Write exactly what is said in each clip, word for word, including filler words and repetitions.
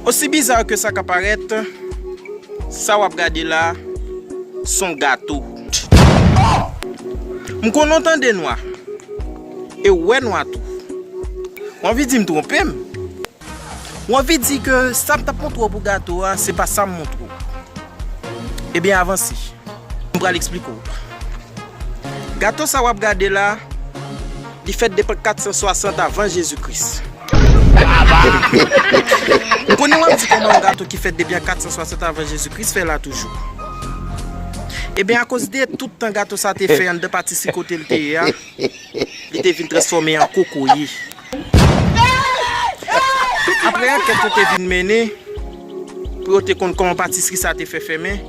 Osi biza ke sa ka parèt, sa w ap gade la, s on gato. M konnen w tande nwa, e w wè nwa tou. W anvi di m twonpe m? W anvi di ke sa m t ap montre w pou gato a, se pa sa m montre w? Ebyen, avanse. M pral eksplike w. Gato sa w ap gade la, li fèt depi katsanswasant avan Jezi Kris. M konnen w ap di kòman yon gato ki fèt depi an katsanswasant avan Jezi Kris fè la toujou. Ebyen, akoz de tout tan gato sa te fè anndan patisri kote l te ye a, li te vin transfòme an kokoye. Apre ankèt yo te vin mennen, pou yo te konn kòman patisri sa te fè fèmen,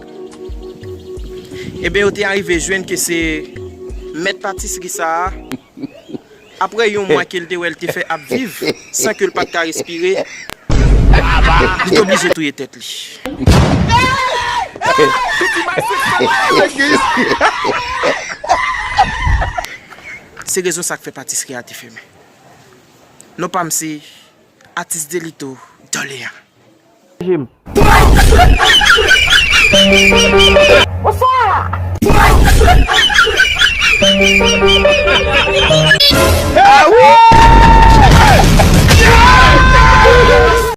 ebyen, yo te arive jwenn ke se mèt patisri sa a, apre yon mwa ke l te wè l te fè ap viv san ke l pa t ka respire, li te oblije touye tèt li. Se rezon sa k fè patisri a te fèmen. Non pa m se Atis Delito Doléan. Jim. Bonsoir.